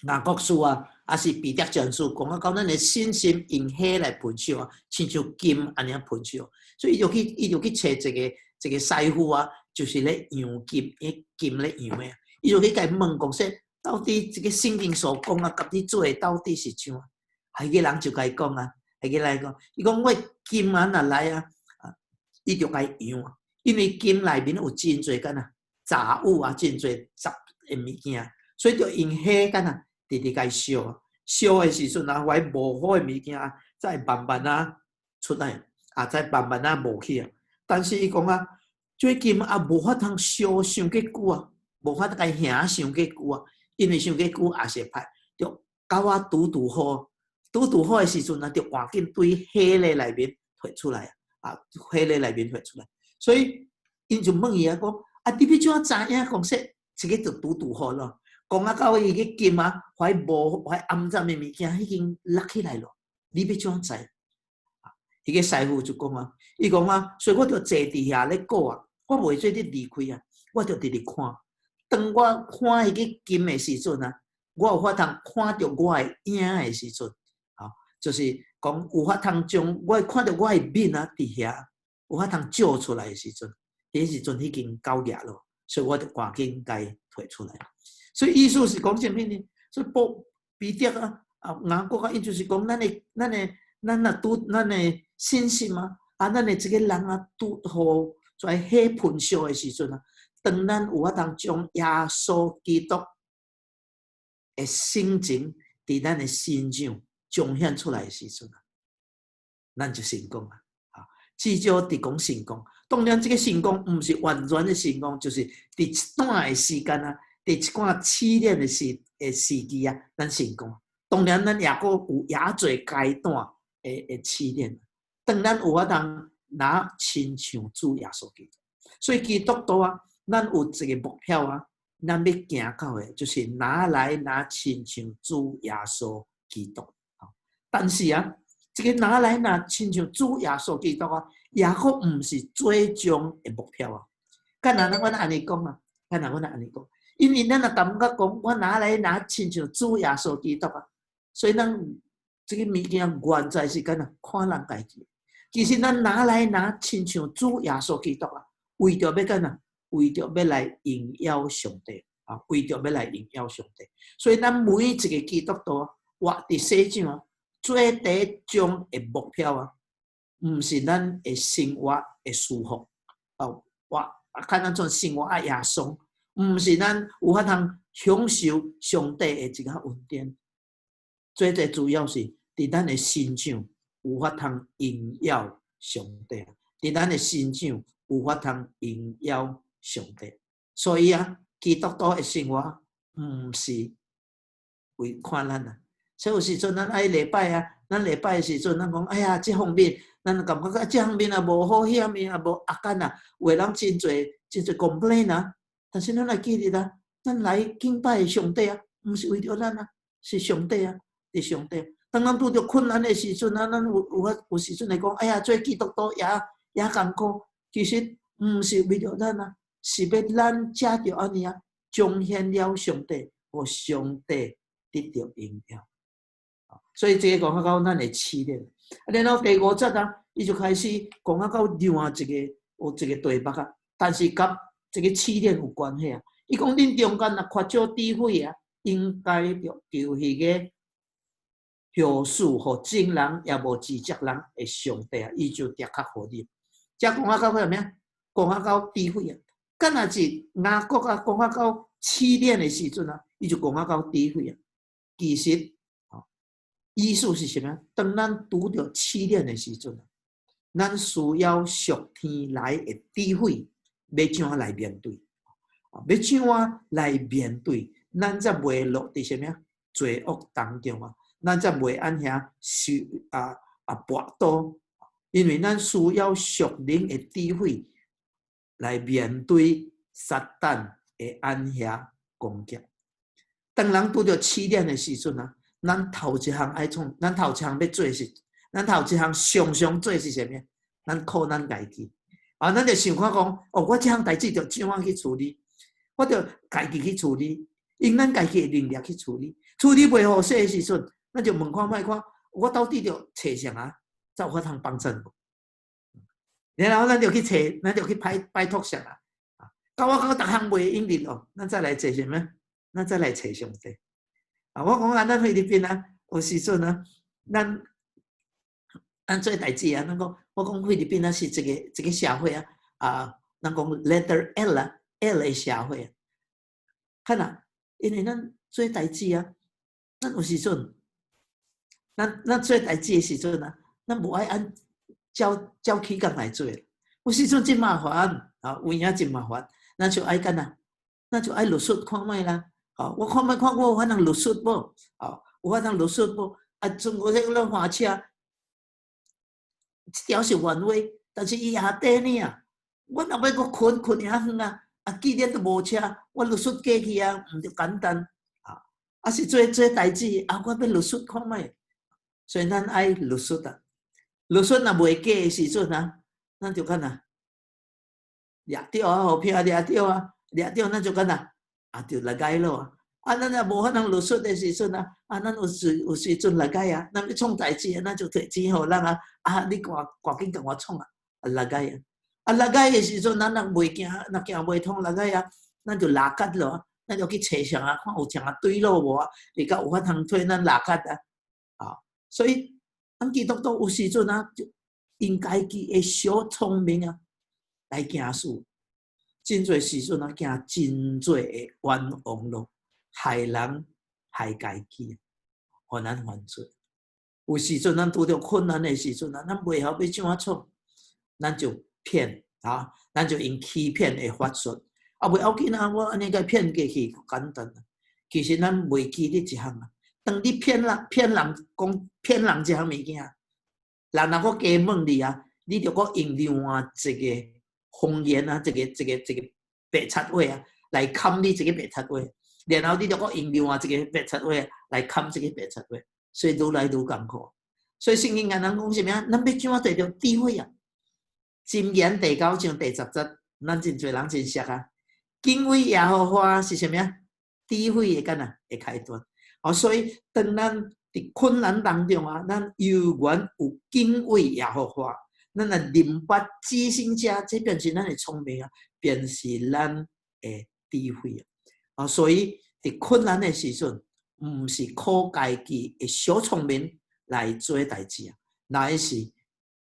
雅各書啊，抑是彼得前書，講啊，講咱的信心用火來焚燒啊，親像金按呢焚燒，所以伊就去揣一個師傅啊，就是咧揚金，彼金咧揚的，伊就去共伊問講說，到底這個聖經所講啊，佮你做的到底是怎？彼個人就共伊講啊，彼個來講，伊講我金啊，若來啊，啊，伊就共伊揚啊。因為金內面有真濟敢若雜物啊，真濟雜的物件，所以就用火敢若直直共伊燒，燒的時陣啊，遐無好的物件才會慢慢仔出來，啊，才慢慢仔無去啊。但是伊講啊，這金啊無法通燒傷過久啊，無法共伊燃傷過久啊，因為傷過久也是會歹，就到啊拄拄好，拄拄好的時陣啊，就趕緊對火咧內面提出來啊，火咧內面提出來。所以，𪜶就問伊啊，講啊，你欲怎知影講說，這個就拄拄好咯？講啊，到伊個金啊，遐無遐骯髒的物件已經落起來咯，你欲怎知？彼個師傅就講啊，伊講啊，所以我就坐佇遐咧顧啊，我袂做得離開啊，我就直直看。當我看彼个金的時陣啊，我有法通看著我的影的時陣，啊，就是講有法通將我看著我的面啊，佇遐有法通照出來的時陣，彼時陣已經到額咯，所以我就趕緊共伊提出來。所以意思是講啥物呢？所以保彼得啊，啊雅各啊，伊就是講咱的咱若拄咱的信心啊，啊，咱的這个人啊，拄予在火焚燒的時陣啊，當咱有法通將耶穌基督的性情佇咱的身上彰顯出來的時陣啊，咱就成功啊！啊，至少佇講成功。當然，這个成功毋是完全的成功，就是佇一段的時間啊，佇一寡試煉的時期啊，咱成功。當然，咱也閣有也濟階段的試煉。當咱有法通若親像主耶穌基督，所以基督徒啊，咱有一个目標啊，咱欲行到的，就是若來若親像主耶穌基督。但是啊，這个若來若親像主耶穌基督啊，也閣毋是最終的目標啊。敢若咱阮按呢講啊，敢若阮按呢講，因為咱若感覺講，我若來若親像主耶穌基督啊，所以咱這个物件原在是敢若看人家己。其實咱若來若親像主耶穌基督啊，為著欲干若？為著欲來榮耀上帝啊！為著欲來榮耀上帝。所以咱每一个基督徒活佇世上啊，最底終的目標啊，毋是咱的生活的舒服哦，活啊，看咱種生活啊，也爽，毋是咱有法通享受上帝的一個恩典。最最主要是佇咱的身上有法通榮耀上帝，佇咱的身上有法通榮耀上帝。所以啊，基督徒的生活毋是為看咱啊。所以有時陣咱愛禮拜啊，咱禮拜的時陣，咱講哎呀，這方面咱感覺啊，這方面也無好，彼方面也無壓緊啊，有的人真濟真濟 complain 啊。但是咱愛記得啊，咱來敬拜上帝啊，毋是為著咱啊，是上帝啊，是上帝。當咱拄著困難的時陣啊，咱有有法有時陣會講，哎呀，做基督徒也也艱苦。其實毋是為著咱啊，是欲咱藉著按呢啊，彰顯了上帝，予上帝得著榮耀。所以這个講到咱的試煉，啊，然後第五節啊，伊就開始講到另外一個有一個題目啊，但是佮這个試煉有關係啊。伊講恁中間若缺少智慧啊，應該著求彼个許賜予眾人也無指責人的上帝啊，伊就的確予恁。這講到啥物啊？講到智慧啊，敢若是雅各啊，講到試煉的時陣啊，伊就講到智慧啊。其實，意思是啥物？當咱拄著試煉的時陣，咱需要屬天來的智慧，欲怎來面對？欲怎來面對？咱才袂落佇啥物啊？罪惡當中啊！咱才袂按遐受啊啊跋倒，因為咱需要屬靈的智慧來面對撒旦的按遐攻擊。當人拄著試煉的時陣啊，咱頭一項愛創，咱頭一項欲做是，咱頭一項常常做是啥物？咱靠咱家己啊，咱就想看講，哦，我這項代誌著怎樣去處理？我著家己去處理，用咱家己的能力去處理，處理袂好勢的時陣，咱就問看覓看，我到底著揣誰啊？才有法通幫贊無？然後咱就去揣，咱就去拜拜託誰啊？到我感覺逐項袂用得哦，咱再來揣啥物？咱再來揣上帝。啊，我講啊，咱菲律賓啊，有時陣啊，咱做代誌啊，咱講，我講菲律賓啊是一个一个社會啊，啊，咱講 letter L 啊，L 的社會啊，看啊，因為咱做代誌啊，咱有時陣，咱做代誌的時陣啊，咱無愛按照照起工來做，有時陣真麻煩，啊，有影真麻煩，咱就愛干啊，咱就愛律術看覓啦。哦，我看覓看我有法通律術無？哦，有法通律術無？啊，中國這個咧駛車，這條是彎位，但是伊下底呢啊，我若欲閣睏睏遐遠啊，啊，既然都無車，我律術過去啊，毋著簡單啊？啊是做做代誌啊，我欲律術看覓，所以咱愛律術啊。律術若袂過的時陣啊，咱就敢若掠著啊，予騙掠著啊，掠著咱就敢若啊，就來改咯啊。啊，咱若無法通律術的時陣啊，啊，咱有時陣來改啊，咱欲創代誌啊，咱就提錢予人啊，啊，你趕趕緊共我創啊，來改啊。啊，來改的時陣，咱若袂驚，若行袂通來改啊，咱就拉結咯，咱就去揣啥啊，看有啥啊對路無啊，會較有法通推咱拉結啊。啊，所以咱基督徒有時陣啊，就用家己的小聰明啊來行事，真濟時陣啊，行真濟的冤枉路，害人害家己，予咱犯罪。有時陣咱拄著困難的時陣啊，咱袂曉欲怎仔創，咱就騙啊，咱就用欺騙的法術。啊，袂要緊啊，我按呢共騙過去簡單啊。其實咱袂記得一項啊，當你騙人騙人講騙人這項物件，人若閣加問你啊，你著閣用另外一個謊言啊，一個白賊話啊，來崁你這個白賊話，然後你著閣用另外一個白賊話來崁這個白賊話，所以愈來愈艱苦。所以聖經共咱講啥物啊？咱欲怎仔得著智慧啊？箴言第九章第十節，咱真濟人真熟啊。敬畏耶和華是啥物啊？智慧的干那的開端。哦，所以當咱佇困難當中啊，咱猶原有敬畏耶和華，咱若明白至聖者，這便是咱的聰明啊，便是咱的智慧啊。哦，所以佇困難的時陣，毋是靠家己的小聰明來做代誌啊，乃是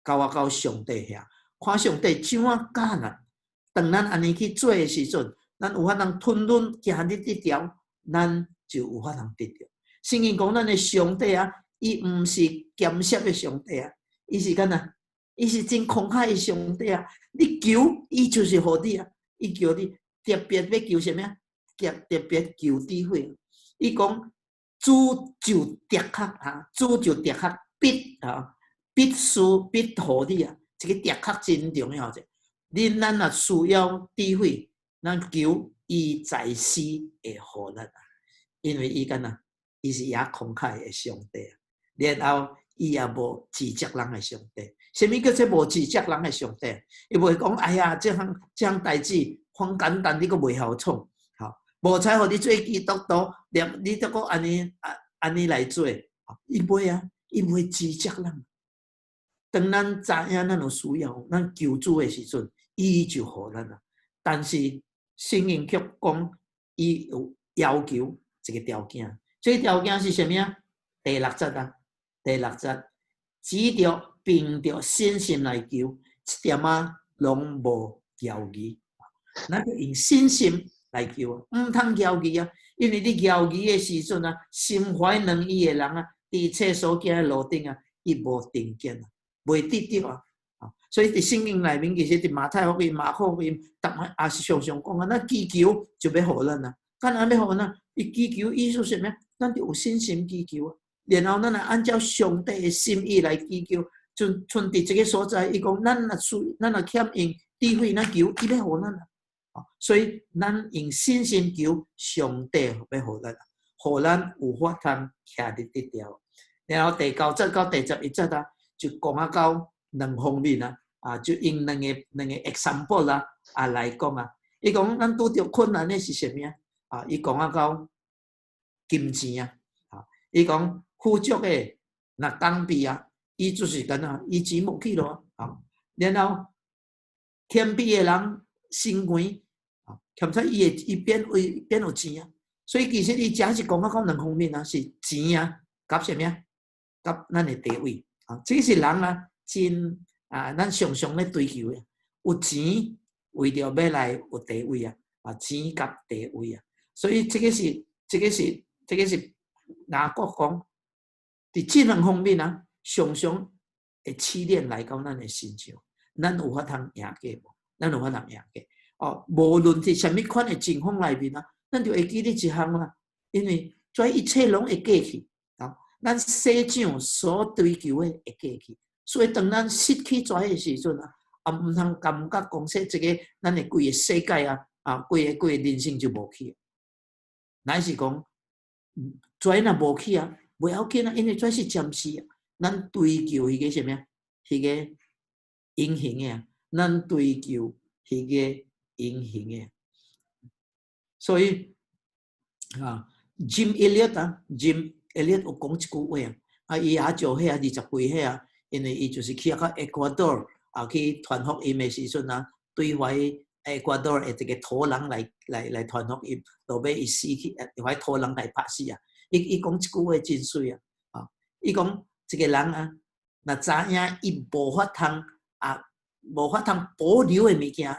交仔到上帝遐，看上帝怎仔教咱。當咱按呢去做的時陣，咱有法通吞忍行入這條，咱就有法通得著。聖經講咱的上帝啊，伊毋是鹹濕的上帝啊，伊是敢若，伊是真慷慨的上帝啊。你求，伊就是予你啊，伊叫你特別欲求啥物啊？特別求智慧。伊講主就的確啊，主就的確必啊，必須必予你啊，這個的確真重要者。恁咱若需要智慧，咱求伊在時會予咱啊，因為伊敢若，伊是也慷慨的上帝啊，然後伊也無指責人的上帝。啥物叫做無指責人的上帝？伊袂講哎呀，這項代誌很簡單，你閣袂曉創，吼，無彩予你做基督徒，連你閣按呢按按呢來做，伊袂啊，伊袂指責人。當咱知影咱有需要，咱求主的時陣，伊就予咱啊。但是聖經卻講，伊有要求一個條件，這個條件是啥物啊？第六節啊，第六節，只著憑著信心來求，一點仔攏無猶豫。咱就用信心來求，毋通猶豫啊！因為你猶豫的時陣啊，心懷兩意的人啊，佇一切所行的路頂啊，伊無定見啊，袂得著啊！所以佇聖經內面，其實佇馬太福音、馬可福音，逐擺也是常常講啊，咱祈求就欲予咱啊，敢若欲予咱？伊祈求意思是啥物？咱著有信心祈求啊，然後咱來按照上帝的心意來祈求。像像佇這個所在，伊講咱若需，咱若欠用智慧，咱求伊欲予咱啊。所以咱用信心求，上帝欲予咱，予咱有法通徛佇這條。然後第九節到第十一節啊，就講啊到兩方面啊，啊，就用兩個 example 啊啊來講啊。伊講咱拄著困難的是啥物啊？啊，伊講啊到金錢啊，啊，伊講富足的若降卑啊，伊就是敢若伊錢無去咯啊。然後謙卑的人心懸啊，欠出伊會伊變為變有錢啊。所以其實伊遮是講啊講兩方面啊，是錢啊，佮啥物啊？佮咱的地位啊，這是人啊真啊，咱常常咧追求的，有錢為著欲來有地位啊，啊錢佮地位啊，所以這個是雅各講，佇這兩方面啊，常常會試煉來到咱的身上，咱有法通贏過無？咱有法通贏過？哦，無論佇啥物款的情況內面啊，咱就會記得一項啦，因為這一切攏會過去啊。咱世上所追求的會過去，所以當咱失去這的時陣啊，也毋通感覺講說這個咱的規個世界啊，啊，規個人生就無去。乃是講，這若無去啊，袂要緊啊，因為這是暫時啊。咱追求彼個啥物啊？彼个隱形的啊，咱追求彼個隱形的。所以啊，Jim Elliot 啊，Jim Elliot 有講一句話啊，啊，伊也少歲啊，20幾歲啊，因為伊就是去到厄瓜多爾啊，去傳福音的時陣啊，對懷厄瓜多爾的一個頭人來傳福音，落尾伊死去，予頭人來拍死啊！伊講一句話真媠啊！啊，伊講一個人啊，若知影伊無法通啊，無法通保留的物件，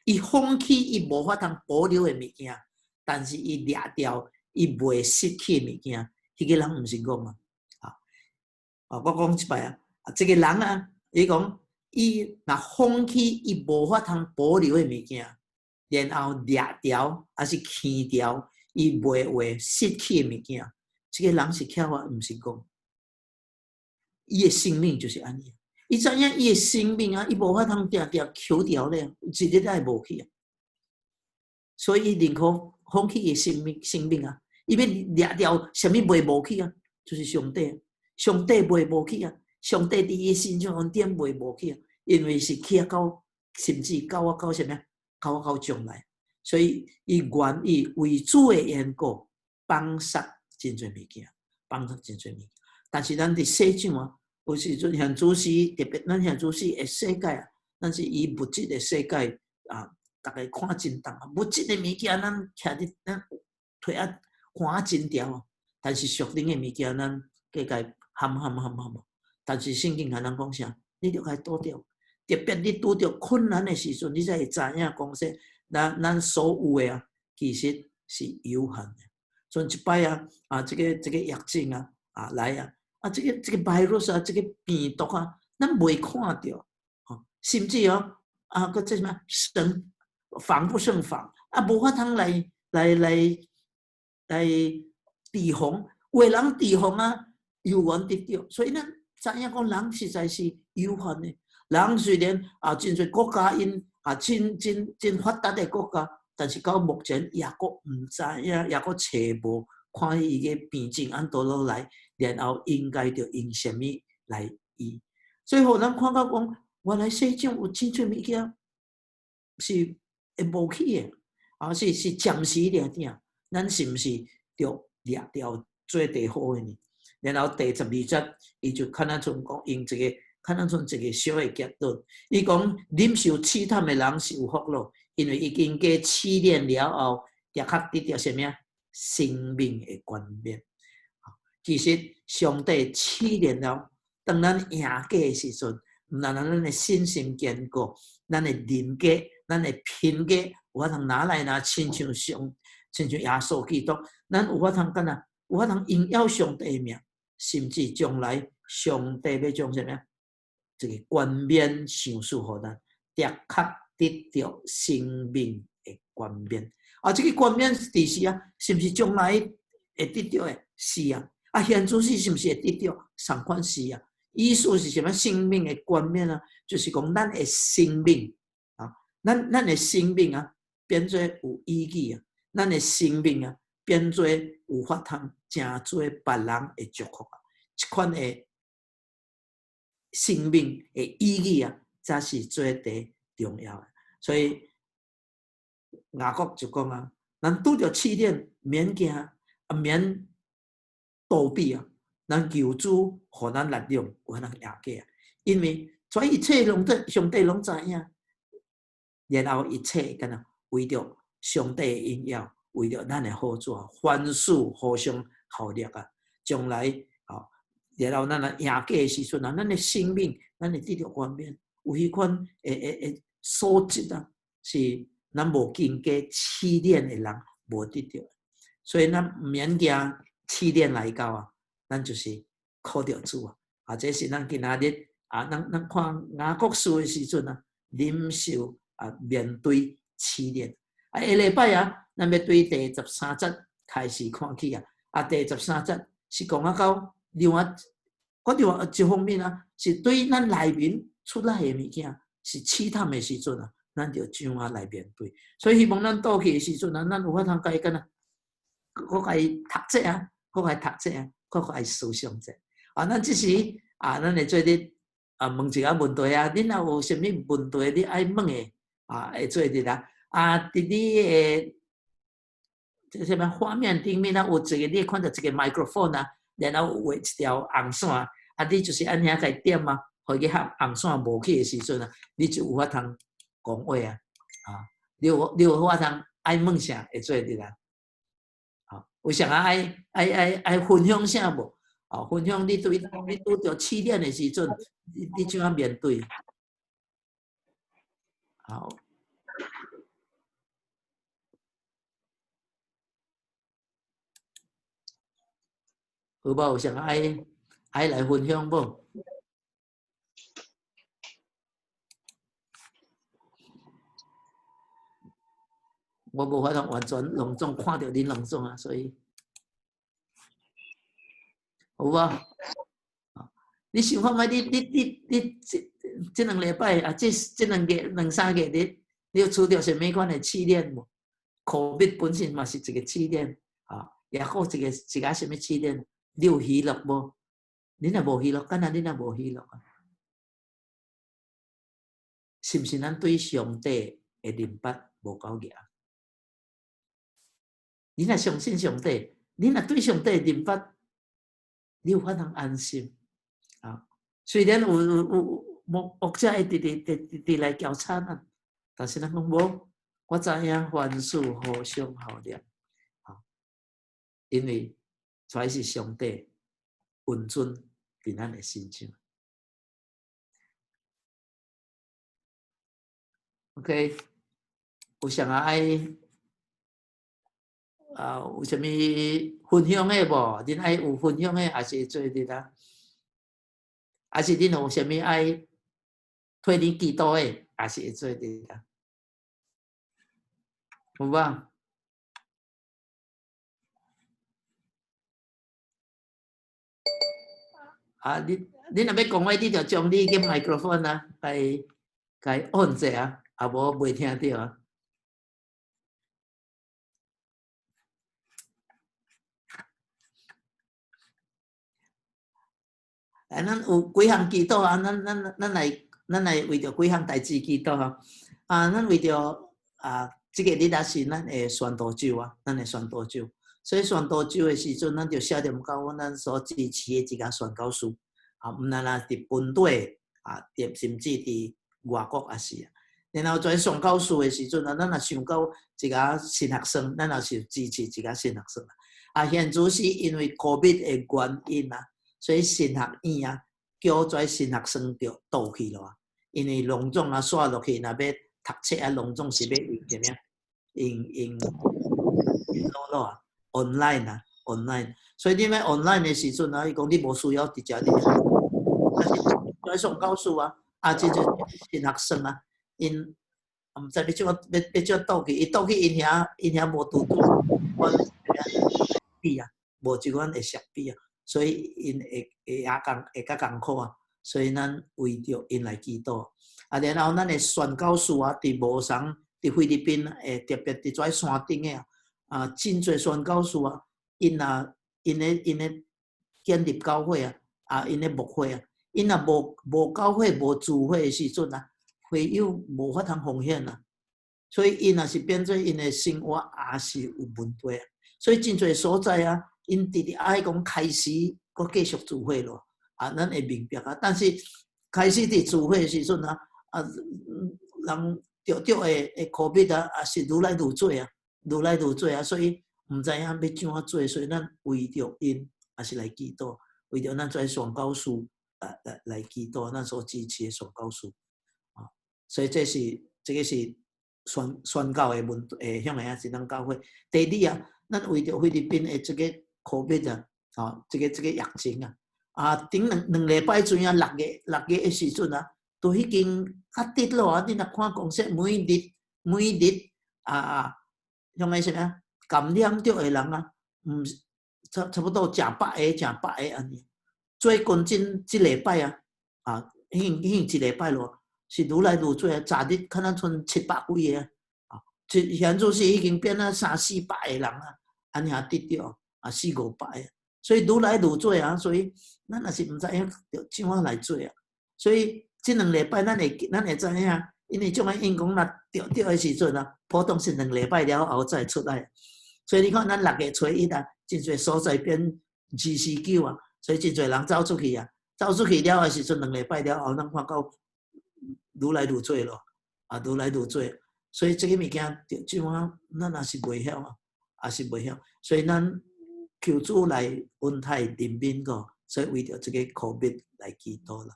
伊放棄伊無法通保留的物件，但是伊掠著伊袂失去的物件，彼個人毋是戇啊！啊，啊，我講一擺啊，啊，這個人啊，伊講伊若放棄伊無法通保留的物件，然後掠著抑是劎著伊袂會失去的物件，這個人是巧啊，毋是戇。伊的生命就是按呢。伊知影伊的生命啊，伊無法通定定抾著咧，一日會無去啊。所以伊寧可放棄伊的生命啊，伊欲掠著啥物袂無去啊？就是上帝，上帝袂無去啊！上帝佇伊身上恩典袂無去啊！因為是去啊到，甚至到啊到啥物啊？到啊到將來，所以伊願意為主的緣故，放殺真濟物件，放殺真濟物件。但是咱佇世上啊，有時陣現主時，特別咱現主時的世界啊，咱是以物質的世界啊，逐家看真重啊，物質的物件咱徛佇咱提啊看真牢啊，但是屬靈的物件咱計較含含含含。但是聖經共咱講啥？你著共倒著，特別你拄著困難的時陣，你才會知影講說，咱所有的啊，其實是有限的。所以一擺啊，啊，這個疫症啊，啊來啊，啊，這個 virus 啊，這個病毒啊，咱袂看著，吼，甚至哦，啊，閣這啥物神防不勝防，啊，無法通來預防，有的人預防啊，猶原得著，所以咱知影講人實在是有限的。人雖然啊，真濟國家𪜶啊，真真真發達的國家，但是到目前也閣毋知影，也閣揣無看伊个病症按佗落來，然後應該著用啥物來醫。所以予咱看到講，原來世上有真濟物件是會無去的，啊是暫時爾爾，咱是毋是著掠著做第好的呢？然後第12節，伊就較若像講用一個。較若像一個小的結論，伊講忍受試探的人是有福樂，因為伊經過試煉了後，的確得著啥物啊？生命的冠冕。其實上帝試煉了，當咱贏過的時陣，毋但咱的信心堅固，咱的人格、咱的品格，有法通拿來拿親像上，親像耶穌基督，咱有法通干焦，有法通榮耀上帝的名，甚至將來上帝欲將啥物啊？這個冠冕賞賜予咱，的確得著生命的冠冕。啊，這個冠冕其實啊，是毋是將來會得著的？是啊。啊，現主時是毋是會得著？仝款是啊。意思是啥物？生命的冠冕啊，就是講咱的生命啊，咱的生命啊，變做有意義啊，咱的生命啊，變做有法通成做別人的祝福啊，這款的生命的意義啊，才是最第重要的。所以雅各就講啊，咱拄著試煉，免驚啊，免躲避啊，咱求主予咱力量，予咱贏過啊。因為所以一切攏得上帝攏知影，然後一切敢若為著上帝的榮耀，為著咱的好處，凡事互相效力啊，將來。然後咱若贏過的時陣啊，咱的生命，咱會得著冠冕，有彼款的素質啊，是咱無經過試煉的人無得著。所以咱毋免驚試煉來到啊，咱就是靠著主啊。啊，這是咱今仔日啊，咱看雅各書的時陣啊，忍受啊面對試煉。啊，下禮拜啊，咱欲對第13節開始看起啊。啊，第十三節是講啊到另外，我另外一方面啊，是對咱內面出來的物件，是試探的時陣啊，咱就怎啊來面對。所以希望咱倒去的時陣啊，咱有法通共伊敢若，閣共伊讀冊啊，閣共伊讀冊啊，閣共伊思想者。啊，咱這時啊，咱會做咧啊問一個問題啊，恁若有啥物問題你愛問的啊，會做佇啦。啊，佇你的這啥物畫面頂面啊，有一個你會看著一個 microphone 啊，然後畫一條紅線，啊，你就是按遐共點啊，予伊合紅線無去的時陣啊，你就有法通講話啊，啊，你有法通愛問啥會做佇啦。啊，有啥人愛分享啥無？啊，分享你對你拄著試煉的時陣，你怎樣面對？好。有無有啥人愛來分享無？我無法度完全攏總看著恁攏總啊，所以有無？你想看覓？你這兩禮拜啊，這兩個兩三個日，你有拄著啥物款的試煉無？COVID 本身嘛是一個試煉啊，抑閣一個啥物試煉？你有喜樂無？你若無喜樂，敢若你若無喜樂啊？是毋是咱對上帝的認捌無夠強？你若相信上帝，你若對上帝的認捌，你有法通安心啊。雖然有牧者會直直直直直來交差咱，但是咱講無，我知影凡事互相效力啊，因為這是上帝恩准佇咱的身上。OK，有啥人愛啊？有啥物分享的無？恁愛有分享的，也是做佇啦？還是恁有啥物愛替恁祈禱的，也是會做佇啦？有無？啊，你若欲講話，你就將你个 microphone 啊，共按者啊，啊無袂聽著啊。啊，咱有幾項祈禱啊，咱來為著幾項代誌祈禱啊。啊，咱為著啊，這個日仔是咱的宣道週啊，咱的宣道週。所以宣道週的時陣，咱就寫念到咱所支持的一個宣教士啊，毋但若佇本地啊，甚至佇外國也是啊。然後在宣教士的時陣啊，咱若想到一個神學生，咱也是支持一個神學生啊。現在是因為 COVID 的原因啊，所以神學院啊，叫這神學生就倒去咯。因為攏總啊，煞落去，若欲讀冊啊，攏總是欲用啥物？用用網路啊，online 啊，online。所以你欲 online 的時陣啊，伊講你無需要佇遮佇遮。但是這宣教士啊，啊，這個神學生啊，𪜶毋知欲怎欲怎倒去，伊倒去𪜶遐無拄拄備啊，無這款的設備啊，所以𪜶會也共會較艱苦啊。所以咱為著𪜶來祈禱。啊，然後咱的宣教士啊，佇無仝佇菲律賓，會特別佇這山頂的啊，啊，真濟宣教士啊，𪜶啊，𪜶咧建立教會啊，啊，𪜶咧牧會啊，𪜶若無教會無聚會的時陣啊，會友無法通奉獻啊，所以𪜶若是變做𪜶的生活也是有問題啊。所以真濟所在啊，𪜶直直愛講開始閣繼續聚會咯，啊，咱會明白啊。但是開始佇聚會的時陣啊，啊，人著著的 COVID 啊，也是愈來愈濟啊，愈來愈濟啊，所以毋知影欲怎啊做，所以咱為著𪜶也是來祈禱，為著咱這宣教士來祈禱，咱所支持的宣教士啊，所以這個是宣教的問題，向來是咱教會。第二啊，咱為著菲律賓的這個 COVID 啊，啊，這個疫情啊，啊，頂兩禮拜前啊，6月的時陣啊，都已經較跌落啊！你若看講說每日每日啊，像個啥物啊，感染著的人啊，毋是差不多成百个、成百个按呢。最近這禮拜啊，啊，已經一禮拜咯，是愈來愈濟啊！昨日可能賰700幾个啊，啊，現在是已經變啊三四百個人啊，按呢得著啊四五百個，所以愈來愈濟啊，所以咱也是毋知影著怎樣來做啊。所以這兩禮拜咱會知影，因為種個應講若著著的時陣啊，普通是兩禮拜了後才會出來。所以你看咱6月初1啊，真濟所在變29啊，所以真濟人走出去啊，走出去了的時陣，兩禮拜了後，咱看到愈來愈濟咯，啊，愈來愈濟。所以這个物件，就這款咱也是袂曉啊，也是袂曉。所以咱求主來恩待憐憫個，所以為著這个 COVID 來祈禱啦。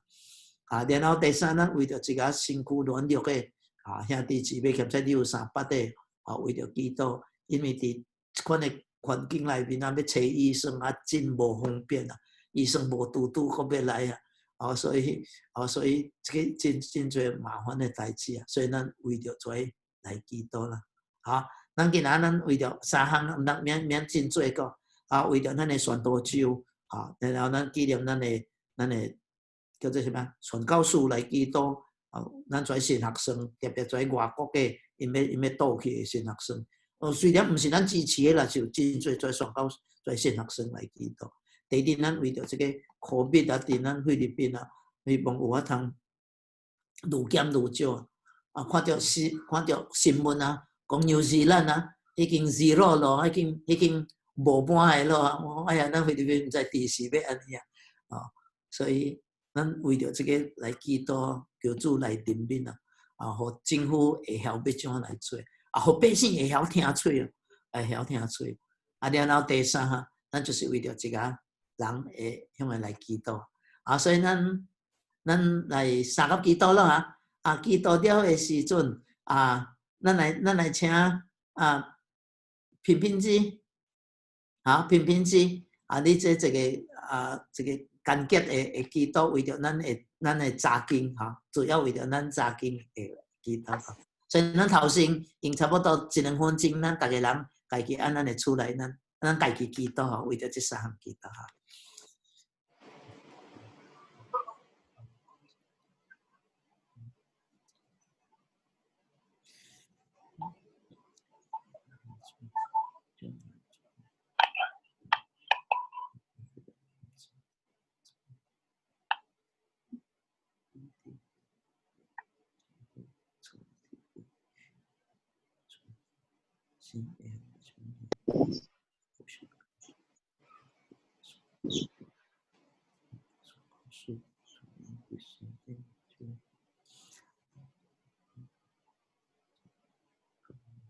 啊，然後第三，咱為著這个身軀軟弱的啊兄弟姊妹，欠說你有三八的啊，為著祈禱，因為佇這款的環境內面啊，欲揣醫生啊，真無方便啊，醫生無拄拄閣欲來啊，啊，所以這个真真濟麻煩的代誌啊，所以咱為著這來祈禱啦。好，咱今仔咱為著三項，毋通免免真濟個，啊，為著咱的傳道周，啊，然後咱紀念咱的叫做啥物？傳教士來祈禱，啊，咱遮神學生，特別遮外國的，𪜶欲倒去的神學生，哦，雖然毋是咱支持的啦，就真濟遮傳教遮神學生來祈禱。第二，咱為著這个 COVID 啊，佇咱菲律賓啊，希望有法通愈減愈少。啊，看著新聞啊，講紐西蘭啊，已經 zero 咯，已經無半个咯。我講哎呀，咱菲律賓毋知佇時欲按怎啊？所以咱為著這个來祈禱，求主來憐憫啊！啊，予政府會曉欲怎來做，啊，予百姓會曉聽喙哦，會曉聽喙。啊，然後第三項，咱就是為著一个人會向來祈禱。啊，所以咱來三個祈禱咯哈。啊，祈禱了的時陣，啊，咱來請啊，平平子，好，平平子，啊，你這一個啊，這個簡潔的祈禱，為著咱的查經哈，主要為著咱查經的祈禱。所以咱頭先用差不多一兩分鐘，咱逐个人家己按咱的厝內，咱家己祈禱吼，為著這三項祈禱哈。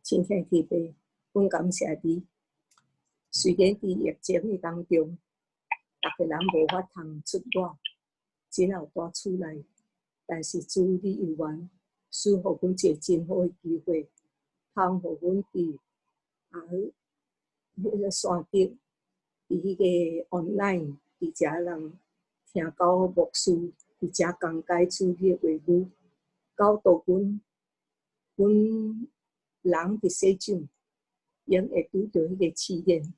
親愛的父，阮感謝你。雖然佇疫情的當中，逐个人無法通出外，只有蹛厝內，但是主你猶原賜予阮一个真好的機會，通予阮佇啊彼个線頂，佇彼個 online 佇遮人聽到牧師佇遮講解主彼个話語，教導阮，阮人佇世上永會拄著彼個試煉，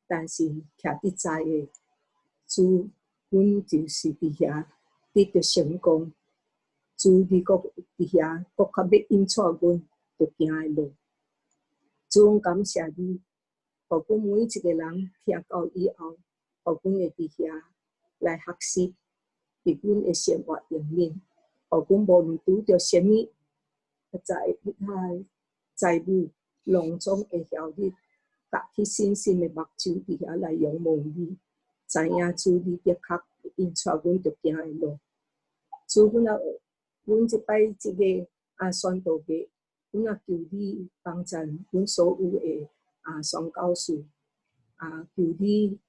但是徛佇在的主，阮就是佇遐得著成功。主你閣佇遐，閣較欲引帶阮，著行的路。主，阮感謝你，予阮每一個人聽到以後，予阮會佇遐來學習，佇阮的生活裡面，予阮無論拄著啥物財物，攏總會曉得夾起信心的目睭佇遐來仰望你，知影主你的確引帶阮著行的路。主，阮啊，阮這擺這个啊宣道月，阮啊求你幫贊阮所有的啊宣教士，啊求你